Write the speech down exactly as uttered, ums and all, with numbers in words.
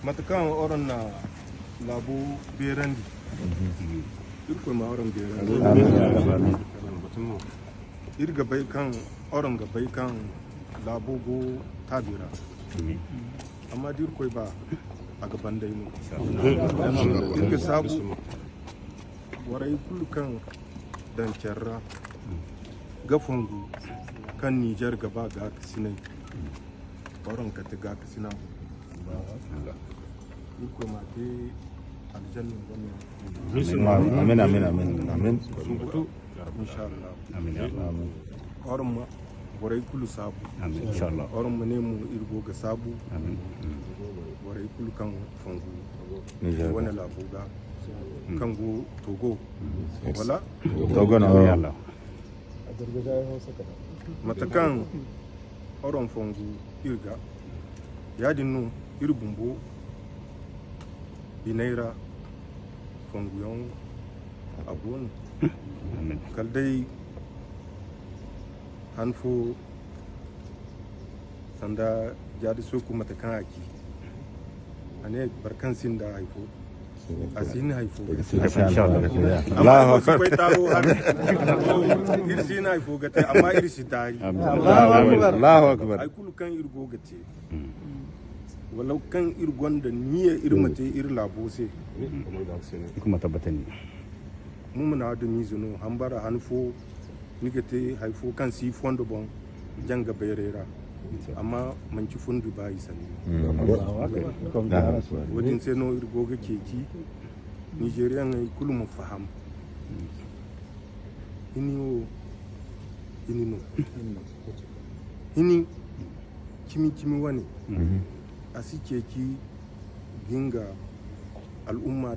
Mate kaŋ araŋ na laabo beerandi, Irkoy ma araŋ beerandi. Iri ga bay kaŋ araŋ ga bay kaŋ laabo go taabi ra, amma da Irkoy ba, a ga ban day no. Iri ga saabu borey kulu kaŋ daŋ care ra ga fongu kaŋ Niger ga ba gaakasinay. Araŋ kate gaakasina. Irkoy ma te aljanna wane. Amin, amin, amin, amin. Inshallah. Amin. Araŋ ma borey kulu saabu. Amin, inshallah. Araŋ ma ne mo iri go ga saabu. Amin. Borey kulu kaŋ fongu wane laabo ga, kaŋ go Togo, wala? Togo no. Mate kaŋ araŋ fongu iri ga, yaadin no iri bumbo biney ra fonguyaŋ a go no. Kala day han fo sanda Jaadi Sooku mate kaŋ a ci, a ne boro kaŋ sinda hay fo, a si hin hay fo ga te. Allahu akbar. Iri si hin hay fo ga te, amma iri si taari. Allahu akbar. Hay kulu kaŋ iri go ga te, wala kaŋ iri gonda niyya iri ma te iri laabo se, iri ma tabbatandi. Mumuna adamize no, hambara han fo ni ga te hay fo kaŋ si fondo boŋ janga bayray ra, amma manci fundi ba i sanni. Wo-din se no iri go ga ceeci Nizeriyaŋey kulu ma faham. Hini wo, hini no. Hini cimi-cimi wane, a si ceeci ga nga al'umma